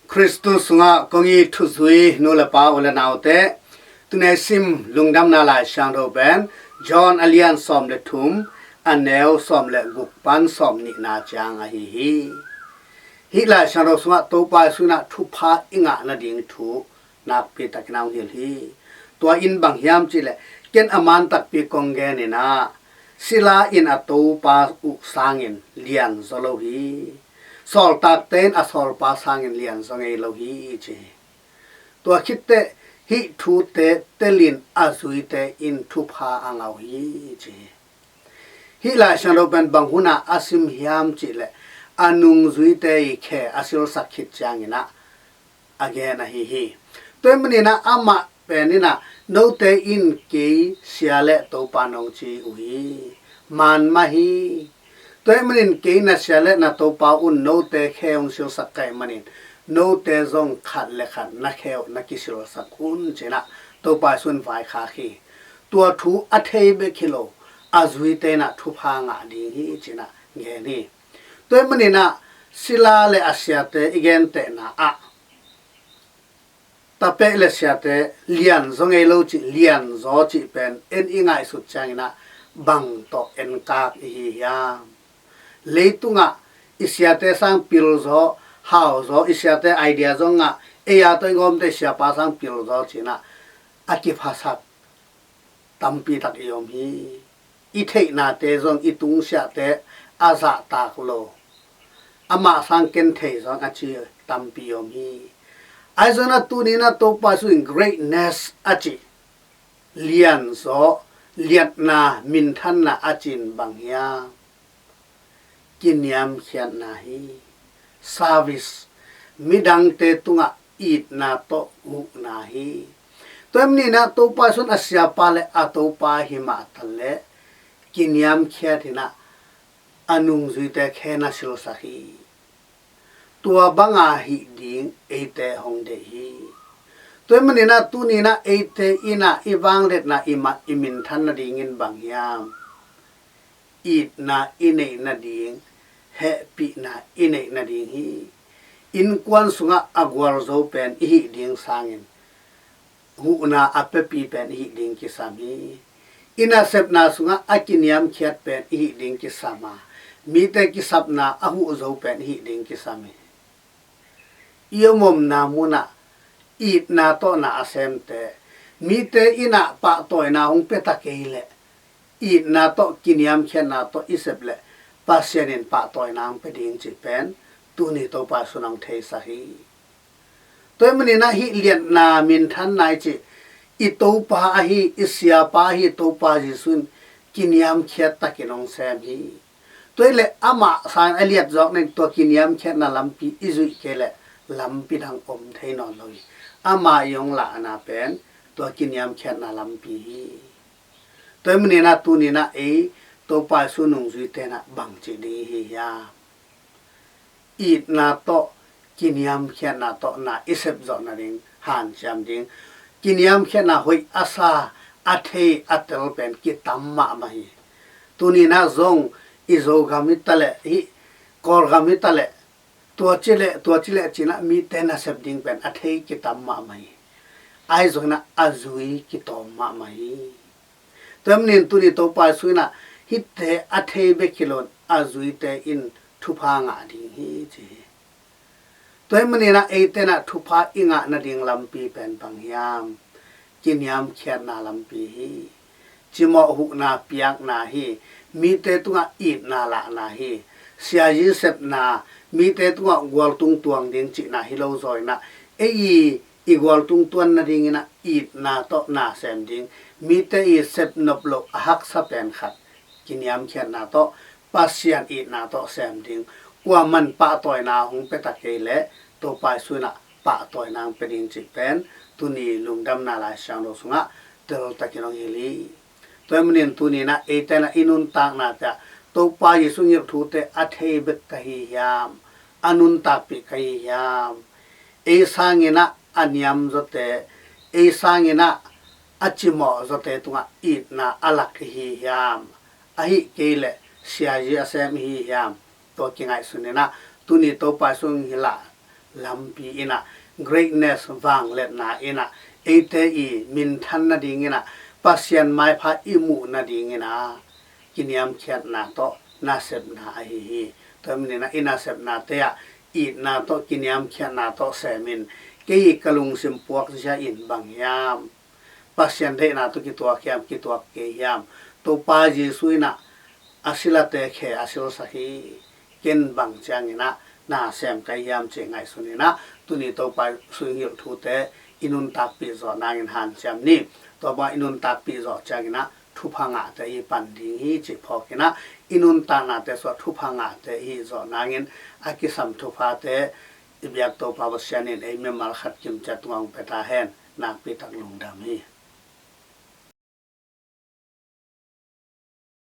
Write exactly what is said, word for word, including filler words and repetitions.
Khristu sungah kong it thuzui nu le pa, u le naute, tuni i sim lungdamna Lai Siangtho pen John a lian sawm le thum, a neu sawm le guk pan sawm nihna ciang ahi hi. Hih Lai Siangtho sungah Topa Jesu in ah thupha i ngah nading thu nakpi takin a hong hilh hi. Tua in bang hiam cih leh, ken a man takpi kong gen in ah, sila in a topa uh sangin lianzaw lo hi. Sawltakte in a sawlpa sangin lianzaw ngei lo hi, ci hi. Tua khit teh hih thute telin a zuite in thupha a ngah uh hi, ci hi. Hih Lai Siangtho pen bang hun ah a sim hiam cih leh, a nungzuite i khe a silsak khit ciangin ah a gen ahi hi. Tua ahih manin ah amah pen in ah, note in kei Sia le Topa nong ci uh hi. Man mah hi. Tua ahih manin kei na Sia le na Topa un note khe hong silsak ka hih manin, note zong khat le khat na khe uh na kisilsak un, ci in ah Topa Jesu in vaikhak hi. Tua thu a thei bek hi lo, a zuite in ah thupha ngah ding hi, ci in ah gen hi. Tua ahih manin ah sila le a siate i gentehna ah, tapeh le siate lianzaw ngei lo cih lianzaw cih pen en i ngaihsut ciangin ah bang tawh enkak i hi hiam? Leitungah i siate sang pilzaw, hauzaw, i siate idea zong ngah, ei a tawh i gawmte siapa sang pilzaw ci in ah a kiphasak tampi tak i om hi. I theihnate zong i tungsiahte a zahtak lo, amah sang ken thei zong a ci tampi i om hi. Ahi zongin ah tuni in ah Topa Jesu in greatness a cih, lianzaw, liatna, minthanna a cih in bang hiam? Kiniamkhiatna hi. Service, midangte tungah itna tawh huhna hi. Tua ahih manin ah Topa Jesu in a siapa le a Topa hi mah ta leh, kiniamkhiat in ah a nungzuite khe na silsak hi. Tua banga hih ding eite hong deih hi. Tua ahih manin ah tuni in ah eite in ah i vangliatna, i ma-, i minthan nadingin bang hiam? Itna i neih nading, hehpihna i neih nading hi. Innkuan sungah a gualzo pen i hih ding sangin, huhna a piapi pen i hih ding kisam hi. I nasepna sungah a kiniamkhiat pen i hih ding kisam a, mite kisapna a huhzo pen i hih ding kisam hi. I omomna munah itna tawh na a semte, mite in ah pahtawina hong pia ta kei leh, itna tawh, kiniamkhiatna tawh i sep leh, Pasian in pahtawina hong pia ding cih pen tuni Topa Jesu in hong theisak hi. Tua ahih manin ah hih liatna, minthanna i cih, i Topa ahi, i siapa ahi Topa Jesu in kiniamkhiat takin hong sem hi. Tua hi leh amah sangin a liat zawk nading, tua kiniamkhiatna lampi i zuih kei leh lampi dang om thei nawn lo hi. Amah i hong lahna pen tua kiniamkhiatna lampi hi. Tua ahih manin ah tuni in ah ei Topa Jesu nungzuite in ah bangci ding i hi hiam? Itna tawh, kiniamkhiatna tawh na i sepzawh nading hanciam ding. Kiniamkhiatna hoih a sa, a thei, a tel pen kitam mahmah hi. Tuni in ah zong i Zogam hi ta leh, hih Kawlgam hi ta leh, tua ci leh, tua ci leh ci in ah mite nasep ding pen a thei kitam mahmah hi. Ahi zongin ah a zui kitawm mahmah hi. Tua ahih manin tuni Topa Jesu in ah hihte a thei bek hi loin a zuite in thupha ngah ding hi, ci hi. Tua ahih manin ah eite in ah thupha i ngah nading lampi pen bang hiam? Kiniamkhiatna lampi hi. Cimawh, huhna piakna hi. Mite tungah itna lahna hi. Siazi sepna, mite tungah gualtung tuang ding cihna hi lo zaw in ah, ei i gualtung tuan nadingin ah itna tawh na sem ding, mite i sepnop loh a haksa pen khat, kiniamkhiatna tawh, Pasian itna tawh sem ding. Kuaman pahtawina hong pia ta kei leh, Topa Jesu in ah pahtawina hong pia ding cih pen tuni Lungdamna Lai Siangtho sungah teltakin hong hilh hi. Tua ahih manin tuni in ah eite in ah i nuntaknate ah Topa Jesu in hilh thute a thei bek ka hi hiam? A nuntakpih ka hi hiam? Ei sangin ah a niamzawte, ei sangin ah a cimawhzawte tungah itna a lak i hi hiam? Ahih kei leh siazi a sem i hi hiam? Tua kingaihsun in ah tuni Topa Jesu in hilh lampi in ah, greatness, vangliatna in ah, eite i minthan nadingin ah, Pasian maipha i muh nadingin ah, kiniamkhiatna tawh nasepna ahi hi. Tua manin ah i nasepnate ah itna tawh, kiniamkhiatna tawh semin, kei ka lungsim puakzia in bang hiam? Pasian deihna tawh kituak hiam, kituak kei hiam? Topa Jesu in ah a silate khe a silsak hi. Ken bang ciangin ah na sem ka hi hiam cih ngaihsun in ah, tuni Topa suihilh thute i nuntakpih zawh nangin hanciam ni. Tua bang i nuntakpih zawh ciangin ah thupha ngahte i pan ding hi cih phawkin ah, i nuntaknate sungah thupha ngahte i hih zawh nangin, a kisam thuphate i biak Topa Pasian in ei mimal khat kimciat tungah hong pia ta hen. Nakpi tak lungdam hi.